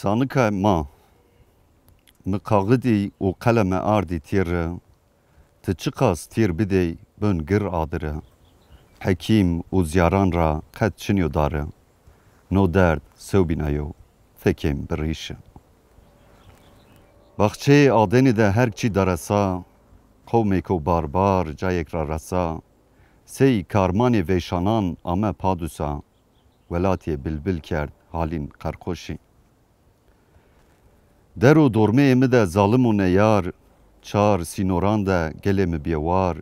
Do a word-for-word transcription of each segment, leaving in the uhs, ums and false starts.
Danika ma, mi kaxidî û qeleme ardî tîr ri, ti çiqas tîr bidey bin gir adiri. Hekîm û zîyaran ra qet çinyo dari. No derd sewbîna yo, fekêm bi rîşi. Baxçeyê Adenî de her çî daresa, qewmêko barbar cayêk ra resa, sey karmanê veyşanan ame padusa, welatîyê bilbil kerd halîn qerqoşî. Der û dormeyê mi de zalim û neyar, çar sînoran de gelê mi bîye war,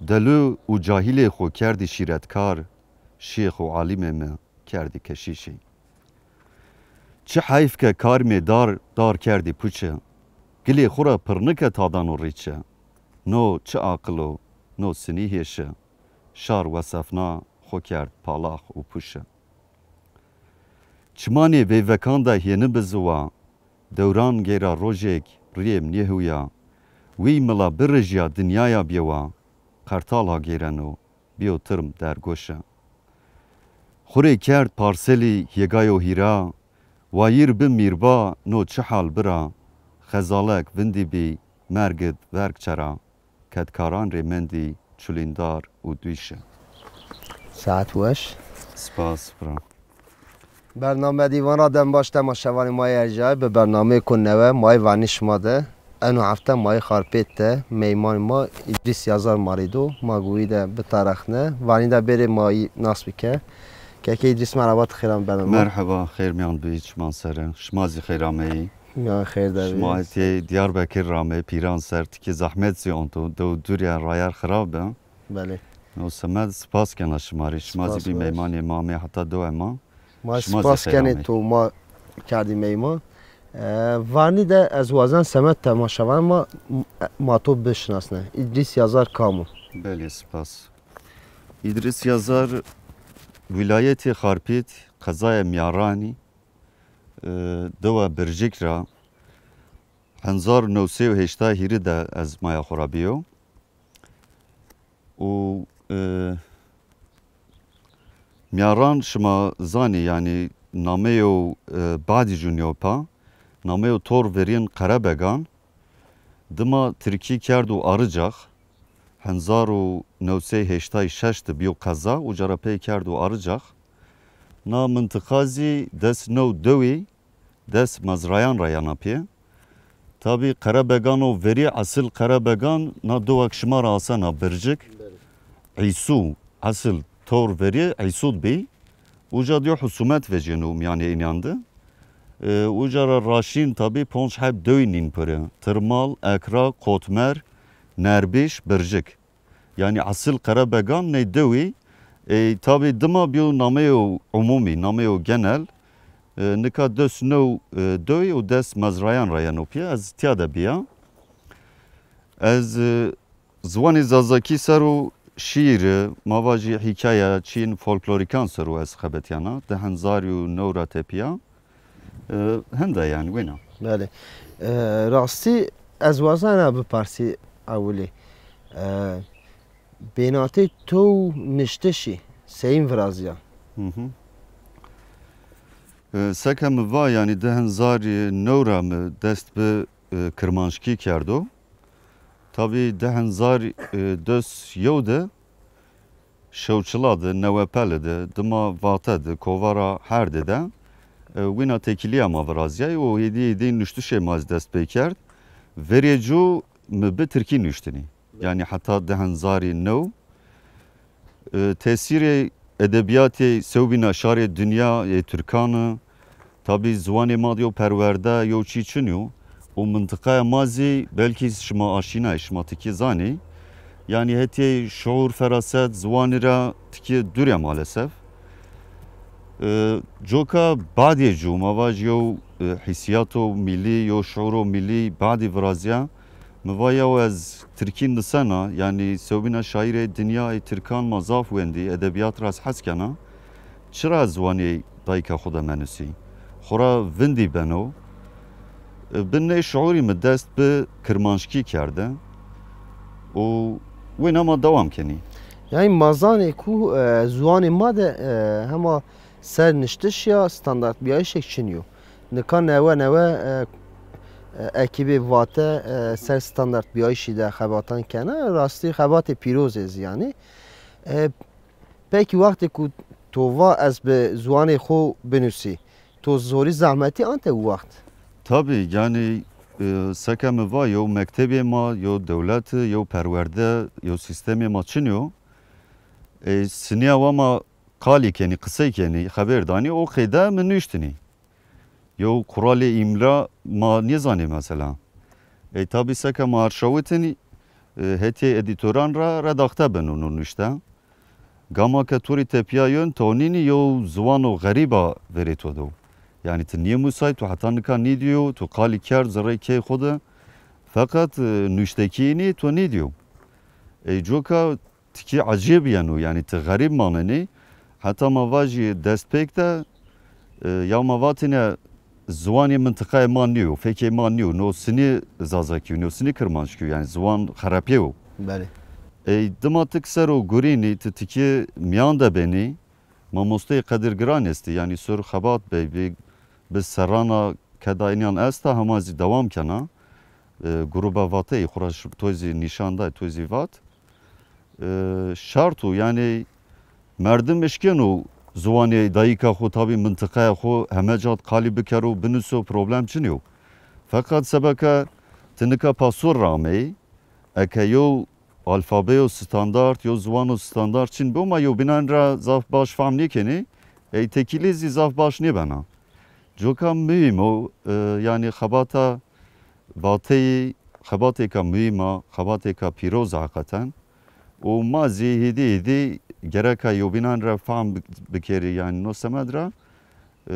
delû û cahîlê xo kerdî şîretkar, şêx û alîmê mi kerdî keşîşî. Çi heyf ke karmê dar, dar kerdî puçi, gilê xo ra pirnike tadan û rîçi. No çi aqil o, no sinî hêşi, şar wesefna xo kerd palax û puşi. Çimanê veyvekan de hêni biziwa, dewran geyra rojêk rîyêm nêhuya, wî mila birijya dinyaya bîyewa, qertal ha geyreno, bîyo tirm dergoşi. Xwu rê kerd parselî hêgayo hîra, wayîr bi mîrba no çi hal bira, xezalek vindî bî, merg id verg çera, kedkaran rê mendî çulîndar û dûyşi. Saet weş. Spas, bira. Bername Dîvan ra dem baş temaşevanê ma yê erjayî, bi bernameyêko newe ma yê vanî şima de. Eno hefte ma yê Xarpêt de meymanê ma Îdrîs Yazar ma rê do. Ma guyî de bitarexne. Vanî de bêrê ma yî nas bike. Keke Îdrîs, merheba, ti xêr ameyî bername ma. Merheba, xêr mîyan bî çiman ser. Şima zî xêr ameyî. Mîyan xêr de bî. Şima hetê Diyarbekir ra ameyî pîran ser, tikê zehmet zî onto, dew dûr ya, rayar xirab bi. Belê. No semed spas kena şima rê. Şima zî bî meymanê ma, ameyî heta dewe ma. Ma spas kenê to ma kerdî meyman. E, Varnî de ez wazen semed temaşevan ma, ma to bişinasne. Îdrîs Yazar kam o? Belê, spas. Îdrîs Yazar wîlayetê Xarpêt, qezaya Mîyaranî, e, dewa Bircik ra, hezar new sey û heştay hîrî de ez maya xo ra bîyo. Û, e, Mîyaran şima zanî, yanî nameyo, e, badî jû nîyo pa, nameyo tor verîn Qerebegan, dima tirkî kerdo Arıcak, hezar û new sey heştay şeş de bîyo qeza, uca ra pey kerdo Arıcak. Na mintiqa zî des new dewî, des mezrayan ra yena pê. Tabî Qerebegano verî, esil Qerebegan na dewa ke şima ra asena Bircik. Belê. Îsû, esil tor verî Îsûd bî. Uca dîyo husumet vecîyeno mîyanê înîyan de. E, uca ra raşîn tabî ponc heb dewî nîn pire. Tirmal, Ekra, Kotmer, Nerbîş, Bircik. Yanî esil Qerebegan ney dewî, e, tabî dima bîyo nameyo umumî, nameyo genel. E, nika des new, e, dewî û des mezrayan ra yeno pîya. Ez tîya de bîya. Ez, e, ziwanê zazakî ser o şîîrî, ma vajî hîkaye, çîyên folklorîkan ser o ez xebetyana. Di hezar û new ra tepîya. E, hende yanî wêna. Belê. E, rastî ez wazena biparsî ewilî. E, bênatê to û niştişî seyîn virazîya? Hı hı. E, seke mi va, yanî di hezar û new ra mi dest bi, e, kirmanckî kerdo. Tabî di hezar, e, des yew de Şewçila de, Newepele de, dima Vate de, kovara Herde de, e, wîna têkilîya ma virazîyayî û hêdî hêdî nuştişê ma zî dest pê kerd. Verê cû mi bi tirkî nuştinî. Yanî heta di hezar û new, e, tesîrê edebîyatê sewbîna şarê dinya yê tirkan û, tabî ziwanê ma de yew perwerde, yew çî çin yo. Û mintiqaya ma zî belkî şima aşîna yê, şima tikî zanî. Yanî hetê şuur, feraset, ziwanî ra tikî dûr ya malesef. E, coka badê cû, ma vaj yew, e, hîsîyato mîlî, yew şuuro mîlî badî virazîya. Mi va yaw ez tirkî nisena, yanî sewbîna şaîrê dinya yê tirkan ma zaf wendî, edebîyat ra ez hes kena. Çira ez ziwanê dayîka xwu de menusî? Xwura vindî beno. Bi ney şuurî mi dest bi kirmanckî kerde û wêna ma dewam kenî. Yanî ma zanê ku, e, ziwanê ma de, e, hema serniştiş ya standartbîyayîşek çin yo. Nika newe newe, e, e, ekîbê Vate, e, ser standartbîyayîşî de xebatan kena. Rastî xebatê pîroz ê zî yanî. E, pekî wextê ku to va ez bi ziwanê xo binusî, to zorî zehmetî ante û wext? Tabî, yanî, e, seke mi va, yew mektebê ma, yew dewleti, yew perwerde, yew sîstemê ma çin yo. E, sinîya wa ma qalî kenî, qisey kenî, xeber danî, o qeyde mi nuştinî. Yew quralê îmla ma nêzanê mesela. Ey tabî seke ma arşawitinî, e, hetê edîtoran ra redaxte beno no nuşte. Gama ke to rê tepîya yon, to nînî yew ziwano xerîba verê to do. Yanî ti nêmusay, to heta nika nêdîyo, to qalî kerd zerrey key xo de. Feqet, e, nuştekî nî to nêdîyo. Ey coka tikî ecêb yeno, yanî ti xerîb manenî. Heta ma vajî destpêk de, e, ya ma vatêne ziwanê mintiqayê ma nîyo, fekê ma nîyo, no sinî zazakî yo, no sinî kirmanckî yo, yanî ziwan xerepîye yo. Belê. Ey dima ti ki ser o gurînî, ti tikî mîyan de benî, mamosteyê qedirgiran estî, yanî ser xebat bey, bi, bi serrana keda înîyan esta, hema zî dewam kena. E, gruba Vateyî xo ra ş-, to zî nîşan day, to zî vat. E, şart o, yanî merdim eşkeno ziwanê dayîka xo, tabî mintiqaya xo, heme ca de qalî bikero, binuso, problem çin yo. Feqet seba ke ti nika pasor ra ameyî, eke yew alfabeyo standart, yew ziwano standart çin bo, ma yewbînan ra zaf baş fehm nêkenî, ey tekîlî zî zaf baş nêbena. Coka muhîm o, e, yanî xebata Vateyî xebatêka muhîm a, xebatêka pîroz a heqeten. Û ma zî hêdî hêdî gereka yewbînan ra fehm bi-, bikerî, yanî no semed ra, e,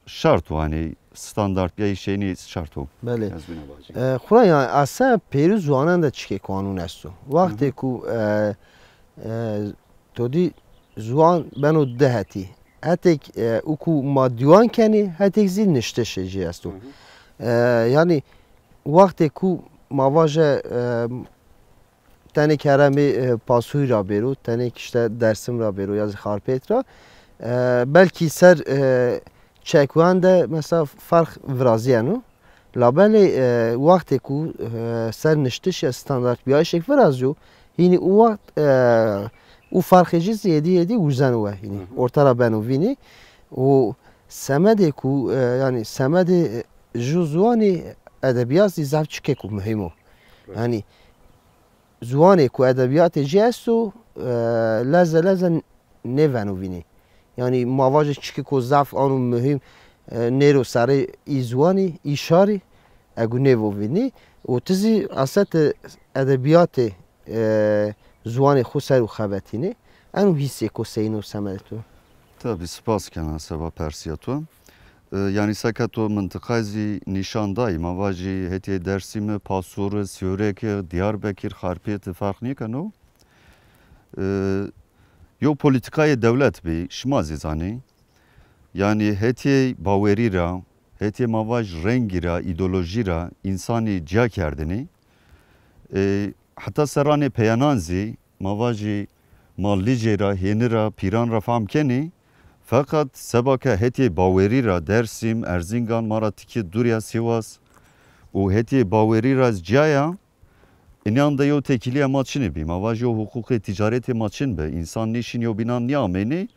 şart o, hanî standartbîyayîşê înî şart o. Belê. Ez bîna vacî. E, xura ya ese pêrû ziwanan de çikê kanûn esto. Wextê Hı hı. ku, e, e, to dî ziwan beno di hetî. Hetêk, e, û ku ma dîwan kenî, hetêk zî niştişê jî esto. Hı hı. E, yanî wextê ku ma vaje, e, tenêk herêmê, e, Pasûyî ra bêro, tenêk îşte Dersim ra bêro ya zî Xarpêt ra. E, belkî ser, e, çekuyan de mesela ferq virazîyeno. Labelê, e, wextê ku, e, ser niştişê standartbîyayîşêk virazîyo, hînî û wext, e, û ferqê jî zî êdî êdî wuzeno we hînî. Hı hı. Orte ra beno vînî. Û semedê ku, e, yanî semedê, e, ju ziwanî edebîyat zî zaf çikêko muhîm o. Evet. Yanî ziwanê ku edebîyatê jî esto, e, leze leze nêveno vînî. Yanî ma vajê çikêko zaf ano muhîm, e, nêro serê î ziwanî, î şarî, egu nêvo vînî. Û ti zî esete edebîyatê, e, ziwanê xo ser o xebetînê. Eno hîsêko seyîn o semedê to? Tabî, spas kena seba persîya to. E, yanî seke to mintiqayî zî nîşan dayî, ma vajî hetê Dersîmi, Pasûri, Sîyoreki, Diyarbekir, Xarpêti ferq nêkeno. E, yew polîtîkayê dewlet bî, şima zî zanî. Yanî hetê bawerî ra, hetê ma vaj rengî ra, îdeolojî ra însanî ciya kerdinî. E, heta serranê peyanan zî, ma vajî ma Licê ra, Hêni ra, Pîran ra fehm kenî. Feqet seba ke hetê bawerî ra Dersîm, Erzîngan ma ra tikê dûr ya Sîwas û hetê bawerî ra zî ciya ya, înîyan de yew tekîlîya ma çinî bî. Ma vajî yew huqûqê tîcaretê ma çin bi. Însan nîşîn yewbînan nîameynî.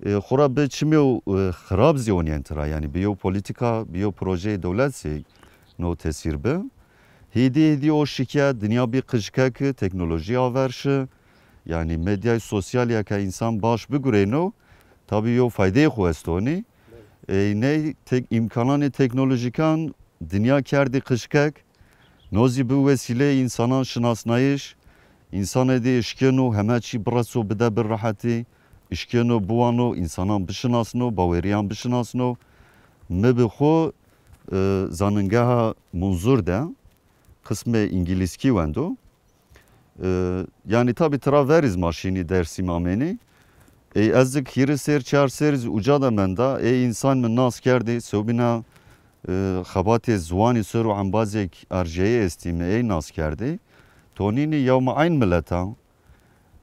E, xora bi çimêw, e, xirab zî onîyen tira. Yanî bi yew polîtîka, bi yew projeyê dewlet zî no tesîr bi. Hêdî hêdî o şikîya dinya bî qijkek, teknolojî aver şi. Yanî medyayê sosyalî ya ke însan baş bigureyno, tabî yew faydeyê xo esto onî. E, ney tek-, îmkananê teknolojîkan dinya kerdî qijkek. No zî bi wesîleyê însanan şinasnayîş, însanê dî eşkeno heme çî bireso bide bi rehetî, eşkeno biwano, însanan bişinasno, bawerîyan bişinasno. Mi bi xo, e, zanîngeha Munzur de qismê îngilîzkî wendo. E, yanî tabî tira verî zî ma şînî Dersîm amênî. Ey ez zî hîrê serr, çar serr zî uca de menda. Ey însan mi nas kerdî, sewbîna, e, xebatê ziwanî ser o embazêk erjeyê estî, mi ey nas kerdî. To nînî yew ma eyn milet a.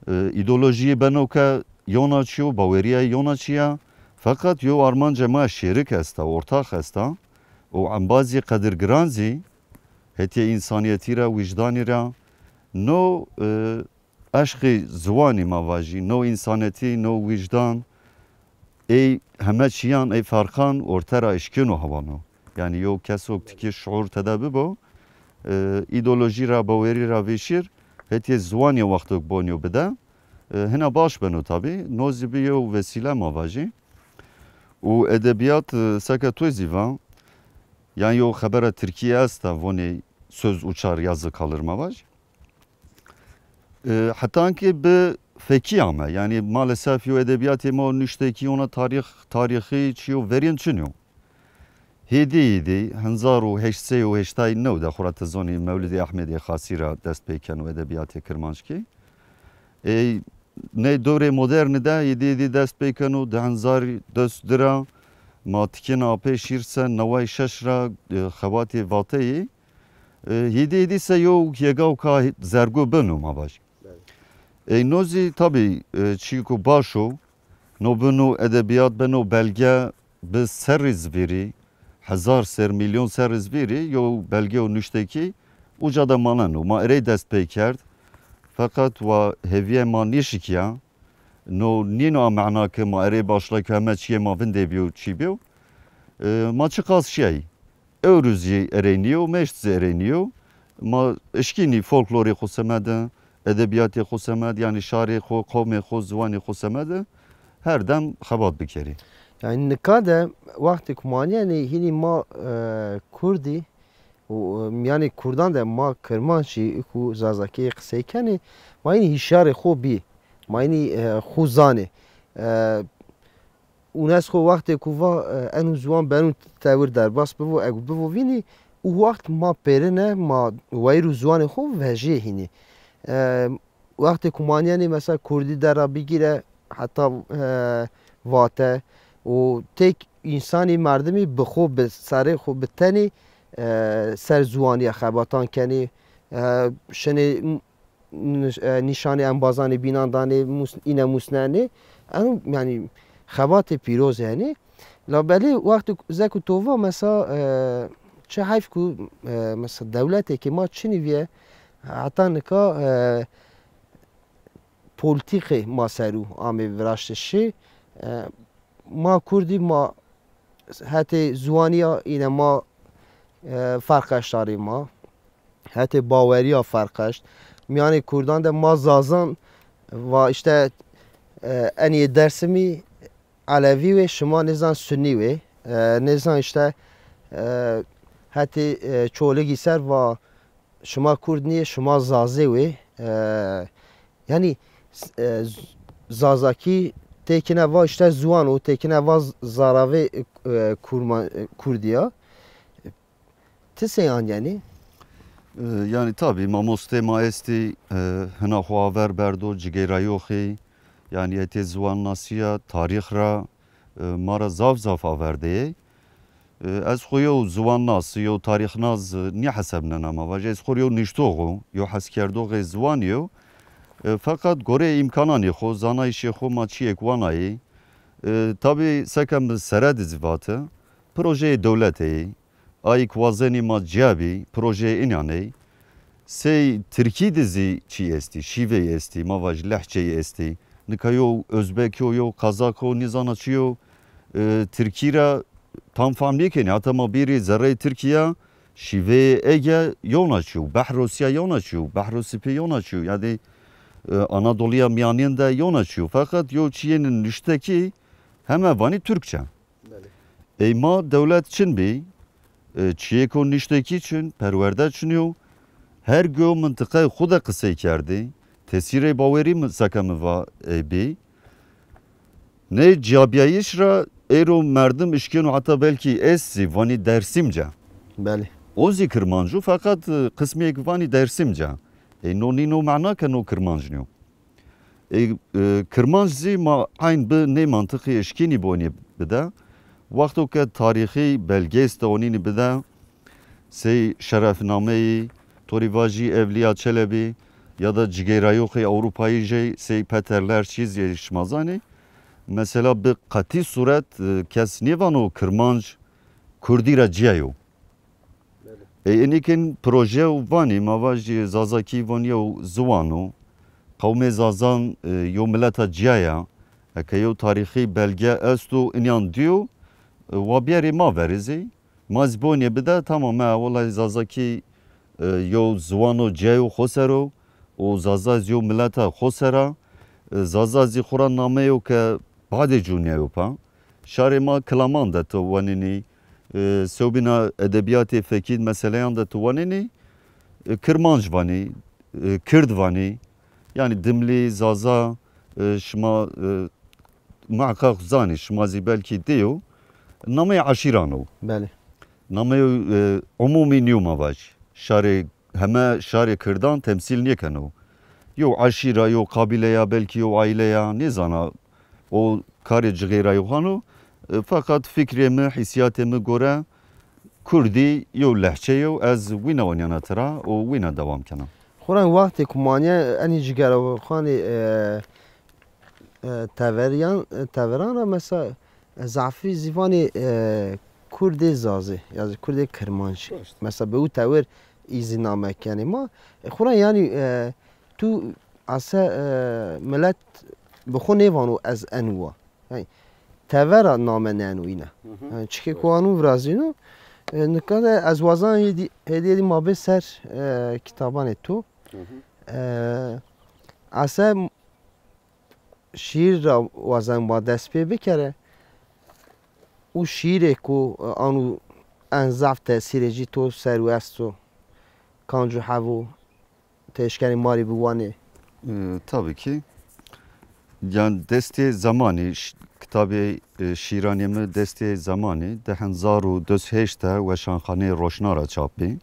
E, îdeolojîyê beno ke yewna çî yo, bawerîya yewna çî ya. Feqet yew armancê ma şêrik esta, ortax esta. û embazî qedirgiran zî hetê însanîyetî ra, wîjdanî ra, no, e, eşqê ziwanî ma vajî, no însanetî, no wîjdan, ey heme çîyan, ey ferqan orte ra eşkêno hewano. Yanî yew kesok tikê şuur tede bibo, e, îdeolojî ra, bawerî ra vêşîr, hetê ziwanî wextok bonîyo bide, e, hina baş beno tabî. No zî bi yew wesîle ma vajî. Û edebîyat, e, seke to zî va, yanî yew xebera tirkî esta, vonê söz uçar yazı kalır ma vaj. E, heta ki bi fekî ame. Yanî maalesef yew edebîyatê ma nuştekî, ona tarîx, tarîxî çîyo verên çin yo. Hêdî hêdî hezar û heşt sey û heştay new de xura ti zonî Mewlidê Ehmedê Xasî ra dest pê keno edebîyatê kirmanckî. Ey, ney dewrê modernî de hêdî hêdî dest pê keno, di hezar des di ra ma tikêna apê şîr se neway şeş ra, e, xebatê Vateyî, e, hêdî hêdî se yew hêgawka zergo beno ma vaj. Ey no zî tabî, e, çîko baş o, no beno edebîyat, beno belge, bi serrî zî vîrî, hezar serr, mîlyon serrî zî vîrî, yew belgeyo nuştekî uca de maneno. Ma erey dest pê kerd, feqet wa hêvîyê ma nêşikîya. No nîno a mena ke ma erey başla ke heme çîyê ma vindê bîyo, çî bîyo. E, ma çiqas şîyayî. Ewro zî erey nîyo, meşt zî erey nîyo. Ma eşkînî folklorê xo semede, edebîyatê xo semede, yanî şarê xo, qomê xo, ziwanê xo semede her dem xebat bikerî. Yanî nika de wextê ku ma nîyenê hînî ma, e, kurdî û, e, mîyanê kurdan de ma kirmanckî ku zazakî qisey kenê, ma hînî hîşyarê xo bî, ma hînî, e, xo zanê. E, UNESCO wextê ku va, e, eno ziwan beno tewir derbas bivo, ego bivo vînî, û wext ma pêrine, ma wayîr û ziwanê xo vejîyê hînî. E, wextê ku ma nîyenê mesela kurdî der ra bigîre heta, e, vate û têk însanî, merdimî bi xo, bi serê xo, bi tenî, e, ser ziwanîya xebatan kenî. E, şinê niş-, e, nîşanê embazanê bînan danê, mus-, îne musnenê. Eno, yanî, xebatê pîroz yenê. Labelê wextê zeko to va, mesela, e, çi heyf ku, e, mesela, dewletêkê ma çinî vîye, heta nika, e, polîtîkê ma ser o amê viraştişî. E, ma kurdî ma hetê ziwanîya îne ma, e, ferqeştarê ma, hetê bawerîya ferqeşt. Mîyanê kurdan de ma zazan va îşte, e, enî yê Dersimî elewî wê, şima nêzan sunî wê. E, nêzan îşte, e, hetê, e, Çoligî ser va şima kurd nîyê, şima zazê wê. E, yanî, e, z-, zazakî têkine va îşte ziwan o, têkine va z-, zaravê, e, kurma-, e, kurdî ya. Ti sey anîyenî? E, yanî tabî mamostê ma estî, e, hina xo aver berdo, cigêrayoxî, yanî hetê ziwannasîya, tarîx ra, e, ma ra zaf zaf aver dê. E, ez xo yew ziwannas, yew tarîxnas, e, nîhesebnena ma vajî. Ez xo rê yew nuştox o, yew heskerdoxê ziwanî yo. E, feqet goreyê îmkananê xo, zanayîşê xo ma çîyêk wanayî. E, tabî seke mi sere de zî vate, projeyê dewletê yê, ayîk wazenî ma cîya bî, projeyê înan ey. Sey tirkî de zî çî estî, şîveyî estî, ma vaj lehçeyî estî. Nika yew ozbek o, yew kazak o, nîzana çi yo, e, tirkî ra tam fehm nêkenî. Heta ma bîrî zereyê Tirkîya, şîveyê Ege yewna çi yo, Behrosîya yewna çi yo, Behrosîpî yewna çi yo. Yanî, e, Anadolîya Mîyanên de yewna çi yo. Feqet yew çîyênî nuştekî heme vanî Türkçe. Belê. Ey ma dewlet çin bî, e, çîyêko nuştekî çin, perwerde çin yo. Her go mintiqayê xo de qisey kerdî, tesîrê bawerî mi, seke mi va, ey bî. Ney cîyabîyayîş ra êro merdim işkêno heta belkî est zî vanî Dersimce. Belê. O zî kirmanc o, feqet, e, qismêk vanî Dersimce. Ey no nîno mena ke no kirmanc nîyo. E, e, kirmanc zî ma eyn bi ney mantiqî eşkînî bonî bide. Wexto ke tarîxî belgeyê stewanînî bide, sey Şerefnameyî, to rê vajî Evlîya Çelebî ya da cigêrayoxê Ewropayî jê sey Peter Lerch zî şima zanî. Mesela bi qetî suret, e, kes nêvano kirmanc kurdî ra cîya yo. Ey inikin proje û vanî, ma vajî Zazakî vanî yew ziwan o. Qewmê Zazan, e, yew mileta cîya ya. Eke yew tarîxî belge esto, inyan dîyo, e, wa biyerê ma verê zî. Ma zî bonê bide, tamam, e, wellahî Zazakî, e, yew ziwano cîya yo xo ser o û Zaza zî yew mileta xo ser a. E, Zaza zî xo ra nameyo ke badê cû nîyayo pa. Şarê ma kilaman de to wenînî, e, sewbîna edebîyatê fekî, meseleyan de to wenînî, e, kirmanc vanî, e, kird vanî. Yanî dimlî, zaza, e, şima, e, muheqeq zanî, şima zî belkî dêyo. Nameyê eşîran o. Belê. Nameyê, e, umûmî nîyo ma vaj. Şarê, heme şarê kirdan temsîl nêkeno. Yew eşîra, yew qabîle ya, belkî yew aîle ya, nêzana. O karê cixêrayîxan o. E, feqet fikrê mi, hîsîyatê mi gore kurdî yew lehçe yo, ez wîna onîyana tira û wîna dewam kena. Xora wextê ku manîye enî cigêrayîxanê, e, e, teveriyan, e, teveran ra mesela, e, zafî zî vanê, e, kurdê zazê, ya zî kurdê kirmanc. Raşt. Mesela bi û tewir î zî name kenê ma. E, xora yanî, e, tu ase, e, milet bi xo nêvano ez eno wa. Yanî tevera name neno îne. Hı hı. Yanî çike ku ano virazîno, e, nika de ez wazan hêdî, hêdî hêdî ma bê ser, e, kitabanê to. Hı hı. E, ase şîîr ra wazen ma dest pê bikere. Û şîîrê ku, e, ano en zaf tesîrê ci to ser û esto, kanc û hevo, ti eşkenê ma rê biwanê? E, tabii ki. Yan destê zemanî, ş-, kitabê, e, şîranê mi destê zemanî, di hezar û des heyşt de Weşanxaneyê Roşna ra çap bî.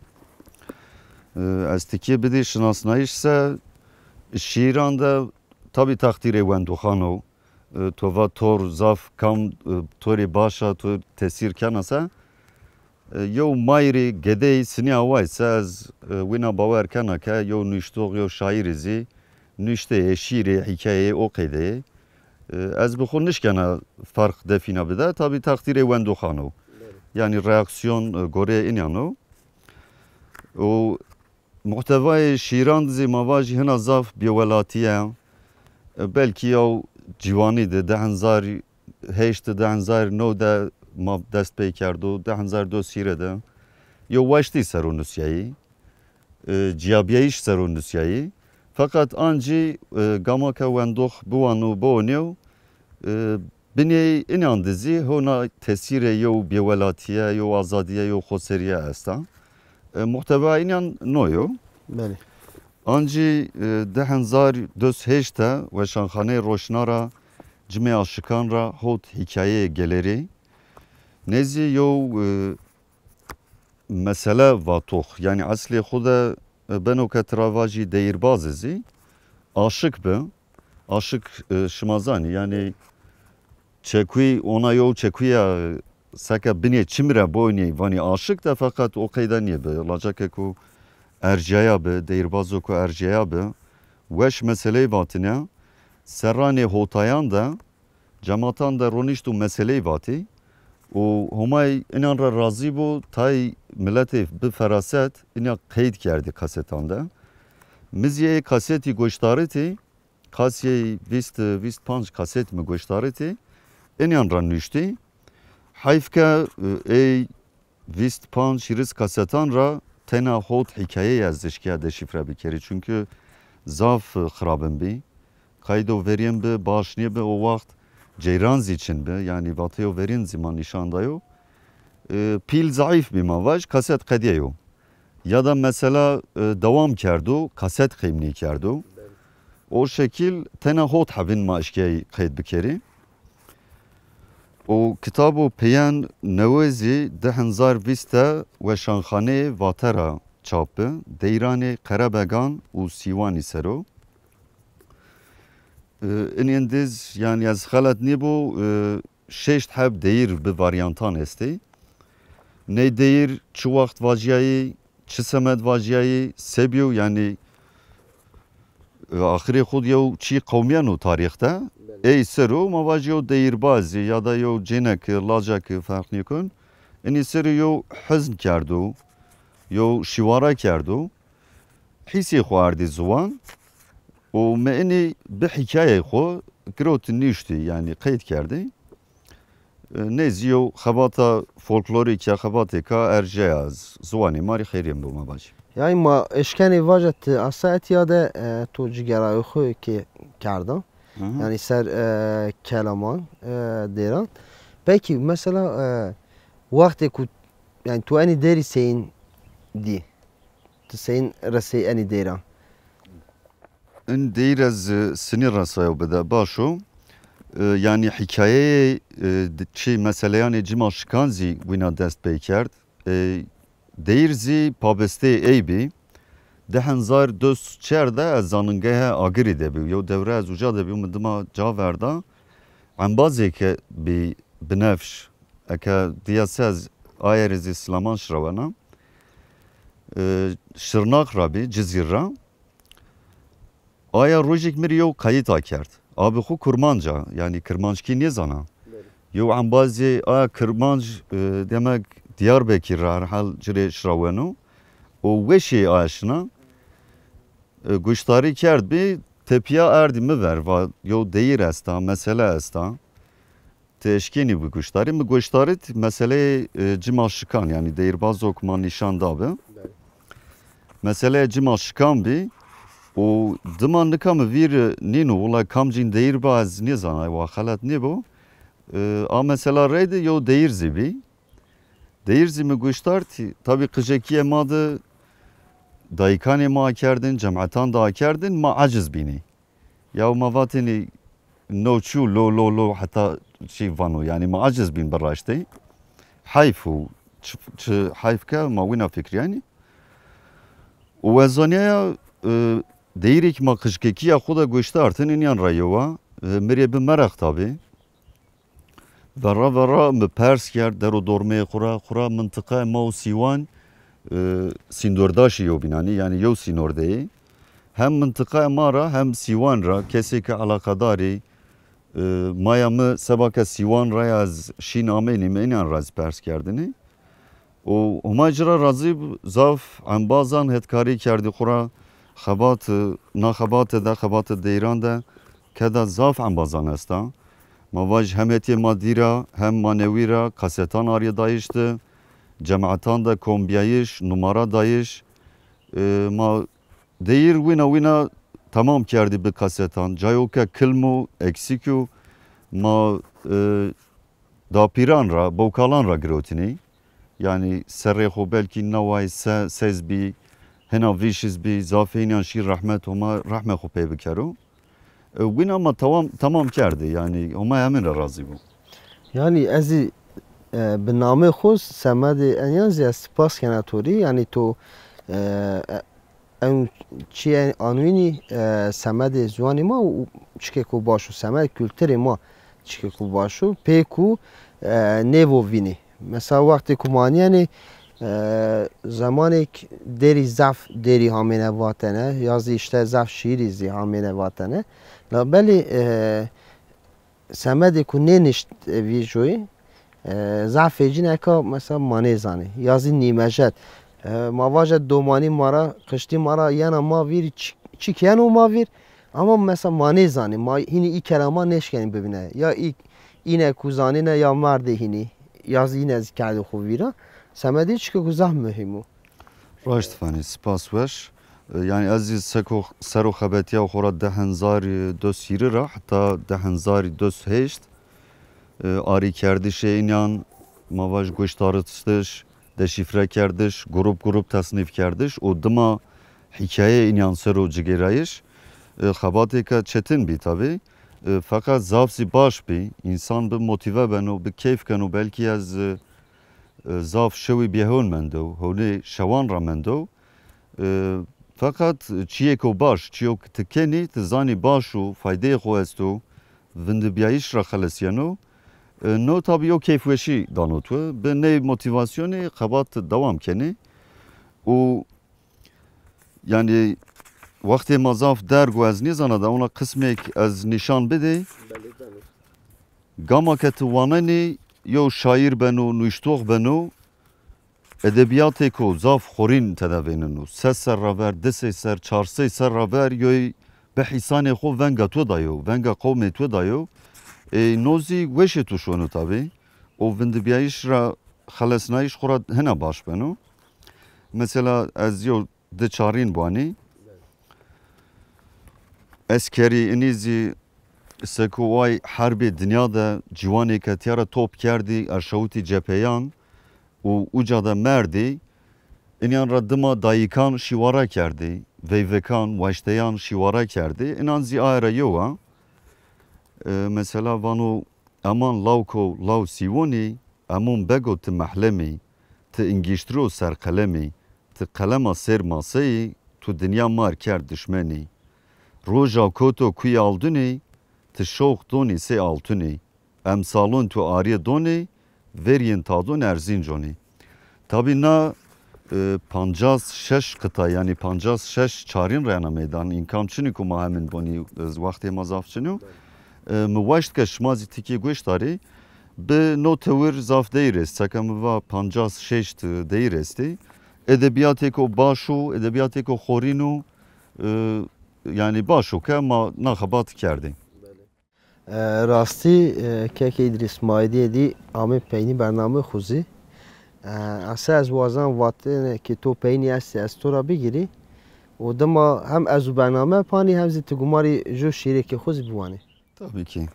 E, ez tikîye bidî şinasnayîş se şîran de tabî teqdîrê wendoxan o. E, to va tor zaf kam, e, to rê baş a, to tesîr kena se. E, yew mayrî gedey sinî away se ez, e, wîna bawer kena ke yew nuştox, yew şaîrî zî nuşteyê, şîrê, hîkayeyê o qeydeyê. E, ez bi xo nişkena ferq defîna bide. Tabî teqdîrê wendoxan o. Belê. Yanî reaksiyon, e, goreyê inyan o. Û muhtewayê şîran zî ma vajî hina zaf bêwelatî ye. E, belkî yew ciwanî de, di hezar heyşt de, di hezar new de ma dest pê kerdo, di hezar do sîre de yew waştî ser o nusîyayî, e, cîyabîyayîş ser o nusîyayî. Feqet ancî, e, gama ke wendox biwano, biwonîyo, e, binê inan de zî hona tesîrê yew bêwelatîye, yew azadîye, yew xoserîye esta. E, muhtewa inan no yo. Belê. Ancî, e, di hezar dos heyşt de Weşanxaneyê Roşna ra Cimê Aşikan ra hot hîkayeyê gelerî. Nê zî yew, e, mesele vatox. Yanî eslê xo de, e, beno ke tira vajî deyîrbazî zî aşik bi. Aşik, e, şima zanî, yanî çekuy, ona yew çekuya seke binê çim ra boynî vanî aşik de, feqet o qeyde nîbi. Lacake ku erjaya bi, deyîrbazo ku erjaya bi, weş meseleyî vatine. Serranê hotayan de, cematan de ronişt û meseleyî vatî. Û Homay inan ra razî bo, tay miletê bi feraset inan qeyd kerdî kasetan de. Mi zî ê kasetî goşdaritî, qasîyê vîst, vîst panc kaset mi goşdaritî, inan ra nuştî. Heyf ke, e, ey vîst panc hîris kasetan ra tena hot hîkayeyî ez nişkîya deşîfre bikerî. Çunkî zaf, e, xirabin bî. Qaydo verîn bi, baş nêbi, o waxt ceyran zî çin bi. Yanî vateyo verîn zî ma nîşan dayo. E, pîl zayîf bî ma vaj, kaset qedîyeyo. Ya da mesela, e, dewam kerdo, kaset qeym nêkerdo. O şekil tena hot hebin ma eşkey qeyd bikerî. O kitabo peyen newe zî di hezar vîst de Weşanxaneyê Vate ra çap bi. Deyranê Qerebegan û Sîwanî ser o. E, inên diz, yanî ez xelet nêbo, e, şeşt heb deyîr bi varyantan estê. Ney deyîr çi waxt vacîyayî, çi semed vacîyayî, se bîyo, yanî, e, axirê xwu de yew çî qewmîyeno tarîx de. Belê. Ey ser o ma vajî yew deyîrbazî ya da yew cêneki, lacaki, ferq nêkun. Inî ser o yew hizn kerdo. Yew şîwara kerdo. Hîsê xwu ardî ziwan û mi inî bi hîkayeyê xwu girot nîştî, yanî qeyd kerdî. E, nê zî yew xebata folklorîk ya, xebatêka erjeya z-, ziwanê ma rê xeyrîn bo, ma vajî. Yanî ma eşkenê vaja ti asa etya de, e, to cigera xwu kê kerda. Hı hı. Yanî ser, e, kelaman, e, dêran. Pekî mesela, e, wextê ku, yanî tu enî dêrî seyîn dî? Ti seyîn resey enî dêra? In deyîr ez, e, sinî resayo bide. Baş o. E, yanî hîkayeyê, e, di-, çi meseleyanê cima şikan zî wîna dest pey kerd. E, deyîr zî pabesteyê ey bî. Di hezar dest çer de ez zanîngehê Agirî de bî. Yew dewre ez uca de bî, mi dima ca verda. Embazêke bî binefş. Eke diya se ez aye rê zî silaman şirawena. E, Şirnaq ra bî, Cizîr ra. Aya rojêk mi rê yew qayît akerd. A bi xwu kurmanc a, yanî kirmanckî nêzana. Belê. Yew embazê aya kirmanc, e, demek Diyarbekir ra herhal ci rê şiraweno. Û weşê aya şina, e, goşdarî kerd bî, tepîya erdî mi ver, va yew deyîr esta, mesele esta. Ti eşkenî bi goşdarî? Mi goşdarît meseleyê, e, cima şikan, yanî deyîrbazo ku ma nîşan dabi. Belê. Meseleyê cima şikan bî û dima nika mi vîr nîno, wila kamcîn deyîr ba ez nêzana, wa xelet nêbo. E, a mesela reyde yew deyîr zî bî. Deyîr zî mi goşdarît, tabî qijekîye ma de dayîkanê ma akerdin, cemetan de akerdin, ma aciz bînî. Ya ma vatênî no çû lo lo lo heta çî vano. Yanî ma aciz bîn bi raştî. Heyf û çi, çi heyf ke ma wîna fikrîyanî. Û ez zanîyaya, e, deyîrêk ma qijkekîya xwu de goşdartin, înîyan ra yew a. E, mi rê bi meraq tabî. Verra verra mi pers kerd, der û dormeyê xwu ra, xwu ra mintiqayê ma û Sîwan, e, sîndordaşî yewbînanî, yanî yew sînor de yê. Hem mintiqayê ma ra hem Sîwan ra kesê ke eleqedarî, e, maya mi seba ke Sîwan ra ya ez şîn amênî, mi înîyan ra zî pers kerdinî. Û Homa ci ra razî b-, zaf embazan hetkarî kerdî xwu ra. Xebat, na xebate de, xebate deyran de keda zaf embazan esta. Ma vaj hem hetê ma dî ra hem manewî ra kasetan arîye dayîş de, cemetan de kombîyayîş, numara dayîş. E, ma deyîr wîna wîna temam kerdî bi kasetan. Cayo ke kilm o, eksîk o, ma, e, dapîran ra, bowkalan ra girotînî. Yanî serrê xo belkî neway se-, sez bî, hina vîşiz bî, zafê înîyan şî rehmet, Homa rehmê xo pê bikero. E, wîna ma tewam, temam kerdî, yanî Homa hemin ra razî bo. Yanî ez zî, e, bi namê xo semedê enîyan zî ez spas kena to rê, yanî to, e, e, Ew çîyê anûnî, e, semedê ziwanê ma û çikêko baş o, semed kulturê ma çikêko baş o, pê ku, e, nêvo vînî. Mesela wextê ku ma nîyenê, e, zemanêk dêrî zaf dêrî hamêne vatene, ya zî îşte zaf şîîrî zî hamêne vatene. Labelê, e, semedê ku nênişt vîr joyî, e, zaf fêcîn eka mesela ma nêzanê. Ya zî nîmejet. E, ma vaje domanî ma ra, qiştî ma ra yena ma vîr, çi, çik yeno ma vîr. Ama mesela ma nêzanê. Ma hînî î kelama nêşkenî bibîne. Ya î, îne ku zanîne ya merdê hînî. Ya zî îne zî kerdê xo vîra. Semedê çike ku zaf muhîm o. Raşt fanî, spas weş. E, yanî ez zî seko, sero xebetîya xo ra di hezar dest hîrî ra heta di hezar dest heşt, e, arîkerdişê înîyan, ma vaj goşdaritiş, deşîfre kerdiş, grup grup tesnîf kerdiş û dima hîkayeyê înîyan sero cigêrayîş, e, xebatêka çetin bî tabî. E, feqet zaf zî baş bî. Însan bi motîve beno, bi keyf keno. Belkî ez, e, e, zaf şewî bêhewn mendo, hewnê şewan ra mendo. E, feqet çîyêko baş, çîyo ke ti kenî, ti zanî baş o, faydeyê xo esto, vindibîyayîş ra xeles yeno. E, no tabî yew keyfweşî dano tu. Bi ney motîvasyonî xebat dewam kenî. Û yanî wextê ma zaf derg o, ez nêzana da ona qismêk ez nîşan bidê. Belê, belê. Gama ke ti wanenî, yew şaîr beno, nuştox beno, edebîyatêko zaf xorîn tede vêneno. Ses serr ra ver, di sey serr, çar sey serr ra ver yoy bi hîsanê xo venga to dayo, venga qewmê to dayo. Ê, no zî weşê to şono tabî. O vindibîyayîş ra xelesnayîş xo ra hina baş beno. Mesela ez yew di çarîn biwanî. Eskerî inî zî seko way herbê dinya de ciwanê ke tîya ra top kerdî, erşawitî cepheyan û uca de merdî, inîyan ra dima dayîkan şîwara kerdî, veyvekan, waşteyan şîwara kerdî. Inan zî aye ra yew a. E, mesela vano, Eman lawko law sîwonî, emon bego ti mehlemî, ti ingîştiro serqelemî, ti qelema sêr maseyî, tu dinya mar kerd dişmenî. Roja koto kuyê aldunî, ti şox donî sey altunî, emsalon tu arîye donî, verîyên tadon erzînconî. Tabî na, e, pancas şeş qita, yanî pancas şeş çarîn reyna meydan. Îmkan çinî ku ma hemin bonî, e, wextê ma zaf çin o. E, mi waşt ke şima zî tikê goş darî, bi no tewir zaf deyr est. Seke mi va pancas şeş deyr estî. Edebîyatêko baş o, edebîyatêko xorîn o, e, yanî baş o ke ma na xebat kerdî. E, rastî, e, kekê Îdrîs, ma êdî êdî amê peynî bernameyê xo zî. E, ese ez wazan vatene ke to peynî estî, ez to ra bigîrî. Û dima hem ez û bername panî hem zî ti gumarî ju şîrêkê xo zî biwanî. Tabii ki.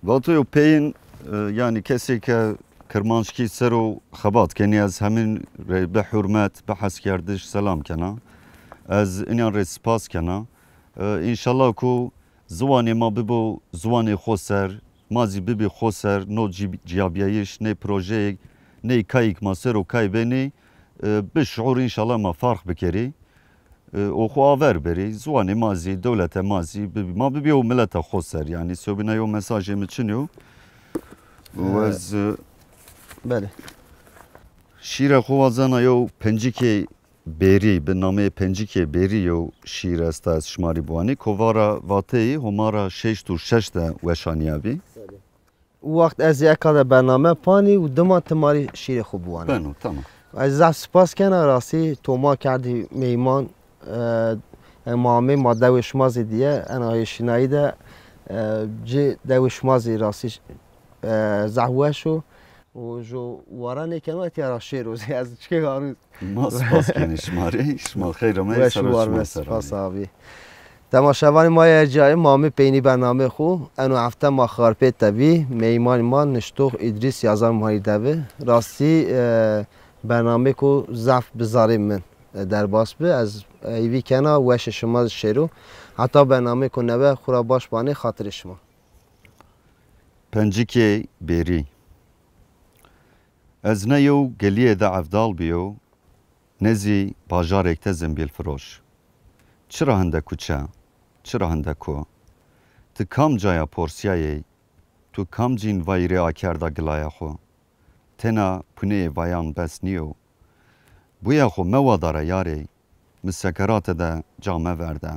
Vato yo peyin, e, yanî kesê ke kirmanckî ser o xebat kenî, ez hemin rê bi hurmet, bi heskerdiş selam kena. Ez inîyan rê spas kena. E, înşallah ku ziwanê ma bibo ziwanê xo ser, ma zî bibî xo ser, no cî-, cîyabîyayîş, nê projeyêk, ney kayêk ma ser o kay benî, e, bi şuur înşallah ma farq bikerî. E, û xo aver berî, ziwanê ma zî, dewlete ma zî, bibî, ma bibî û mileta xo ser. Yanî sobîna yo mesajê mi çin yo. Û E, ez, e, belê. Şîre xo wazena yo pencikê Bêrî, bi nameyê Pencikê Bêrî yo şîr esta, ez şima rî biwanî. Kovara Vateyî Homa ra şeşt û şeş de weşanîyabî. Û wext ez ê eka de bername panî û dima ti ma rî şîrê xo biwanî. Beno, tamam. Ez zaf spas kena, rastî to ma kerdî meyman, e, e, ma amê ma dewê şima zî dîye, ena hêşînayî de, e, ci dewê şima zî rastî, e, zaf weş o. Û ju waranê keno etîya ra şêro zî ez çikê arûz. Ma spas kenî şima rê. Şima xeyr ameyî, weş û sero war şima be, ser spas ameyî. Abî. Temaşevanê ma yê ercayî, ma amê peynî bernameyê xo. Eno hefte ma Xarpêt de bî. Meymanê ma niştox Îdrîs Yazan ma rî de bi. Rastî, e, bernameyêko zaf bi zarê min, e, derbas bi. Ez heyvî kena weşê şima zî şêro. Heta bernameyêko newe xo ra baş banê, xatirê şima. Pencikê Bêrî. Ez ne yew gelîye de evdal bîyo, ne zî bajarêk de zimbîlfiroş. Çira hinde kuçe, çira hinde ko? Ti kam caya porsîyayê, tu kamcîn vayîrê akerda gilaya xo? Tena puneyê vayan bes nîyo. Buya xo mewadara yarê, mi sekerate de ca meverde.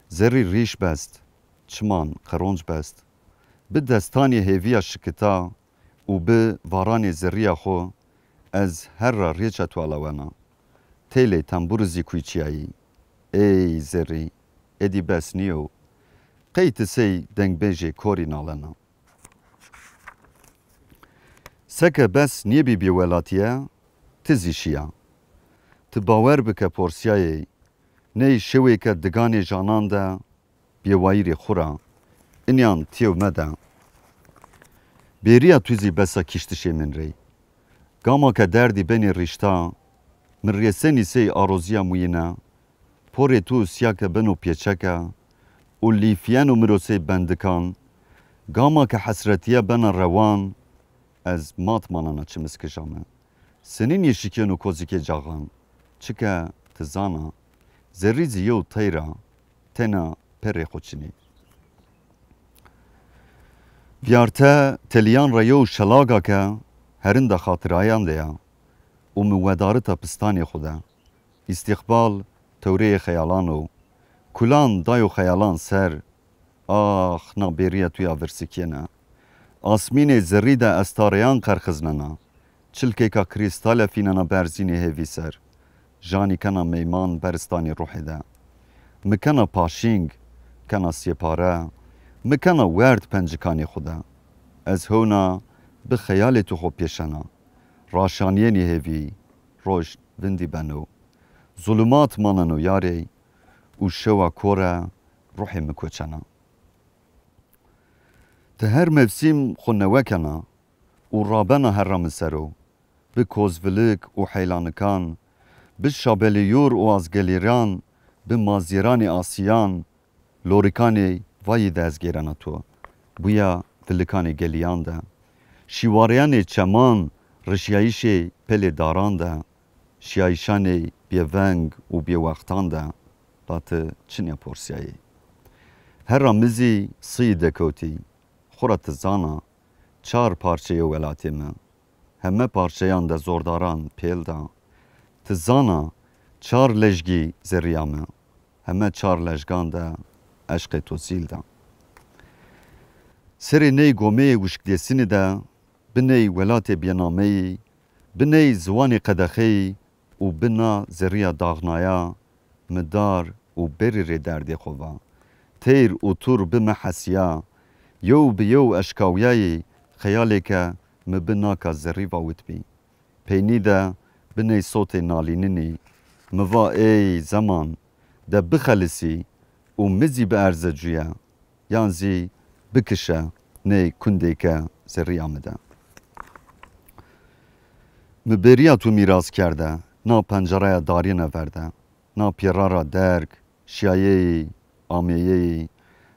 Zerrî rîş best, çiman qeronc best. Bi destanê hêvîya şikita û bi varanê zerrîya xo ez herra rêça tu alawena. Teylê tembûrî zî kuyçîyayî. Ey zerrî, êdî bes nîyo. Qey ti sey dengbêjê korî nalena? Seke bes nêbî bêwelatîye, ti zî şîya. Ti bawer bike porsîyayê, ney şewêke diganê janan de bêwayîrê xwu ra, inîyan têw mede. Bêrîya tu zî besa kiştişê min rê. Gama ke derdî benê rîşta, mi rêsenî sey arozîya muyîne, porê tu sîya ke beno pêçeke û lîfîyeno mi ro sey bendikan, gama ke hesretîye bena rewan, ez mat manena çimiskija mi. Senîn yê şikêno kozikê caxan? Çike ti zana, zerrî zî yew teyr a, tena perê xo çinê. Vîyarte telîyan ra yew şelaga ke herinda xatirayan de ya û mi wedarita pistanê xo de. Îstîqbal tewreyê xeyalan o. Kulan dayo xeyalan ser. Ax, na bêrîya tu ya virsikîyena. Asmînê zerrî de estareyan qerxiznena. Çilkêka krîstale fînena berzînê hêvî ser. Janî kena meyman beristanê ruhê de. Mi kena paşîng, kena sêpare, mi kena werd pencikanê xwu de. Ez hewna bi xeyalê tu xwu pêşena. Raşanîyenî hêvî, roj vindî beno. Zulumat maneno yarê û şewa kore ruhê mi koçena. Ti her mevsîm xwu newe kena û rabena herra mi ser o. Bi kozvilik û heylanikan, bi şabelîyûr û azgelîran, bi mazîranê asîyan, lorikanê vayî de ez gêrena to. Buya vilikanê gelîyan de, şîwareyanê çeman, rişyayîşê pelê daran de, şiyayîşanê bêveng û bêwextan de, la ti çinê porsîyayî. Herra mi zî sîyî dekewtî. Xwura ti zana, çar parçe yo welatê mi. Heme parçeyan de zordaran pêl da. Ti zana, çar lejgî zerrîya mi. Heme çar lejgan de eşqê to zîl da. Serê ney gomeyê wişkdêsinî de, bi ney welatê bênameyî, bi ney ziwanê qedexeyî û bi na zerrîya daxnaya, mi dar û berî rê derdê xo va. Teyr û tur bi mi hesîya, yew bi yew eşkawîyayî, xeyalê ke mi bi naka zerrî vawitbî. Peynî de bi ney sotê nalîninî, mi va ey zeman, de bixelisî û mi zî bierze cuye, yan zî bikişe ney kundêke zerrîya mi de. Mi bêrîya tu mîras kerde, na penceraya darîne verde, na pêra ra derg, şîyayeyî, ameyeyî,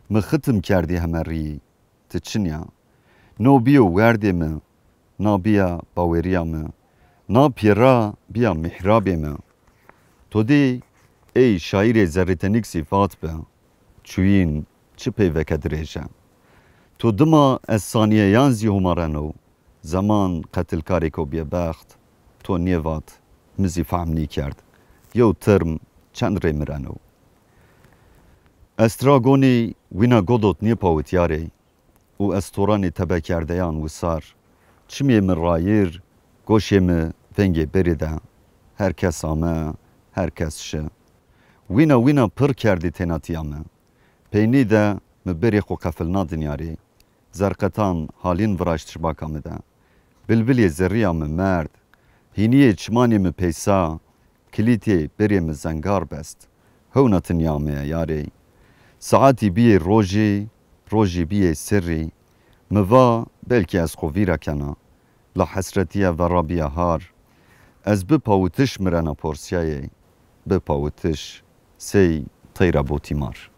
mi xitim kerdî heme rîyî. Ti çin ya. No bîyo werdê mi, na bîya bawerîya mi, na pêra bîya mîhrabê mi. To dî ey şaîrê zerrîtenik zî vat bi, çuyîn çi peyveke dirêj e. To dima ez sanîyeyan zî humareno, zeman qetilkarêko bêbext, to nêvat, mi zî fehm nîkerd. Yew term çend rê mireno. Ez tira gonî wîna godot nêpawit yarê û ez toranê tebekerdeyan wisar. Çimê mi rayîr, goşê mi vengê berî de. Her kes ame, her kes şi. Wîna wîna pir kerdî tênatîya mi. Peynî de mi berê xwu qefilna dinyarî. Zerqetan halîn viraşt şibaka mi de. Bilbilê zerrîya mi merd. Hînîyê çimanê mi peysa, kilîtê berê mi zengar best. Hewna ti nîyameya yarê. Saetî bîyê rojî, rojî bîyê serrî. Mi va belkî ez xwu vîra kena. La hesretîye verra bîya har. Ez bi pawitiş mirena porsîyayê. Bi pawitiş sey teyra botîmar.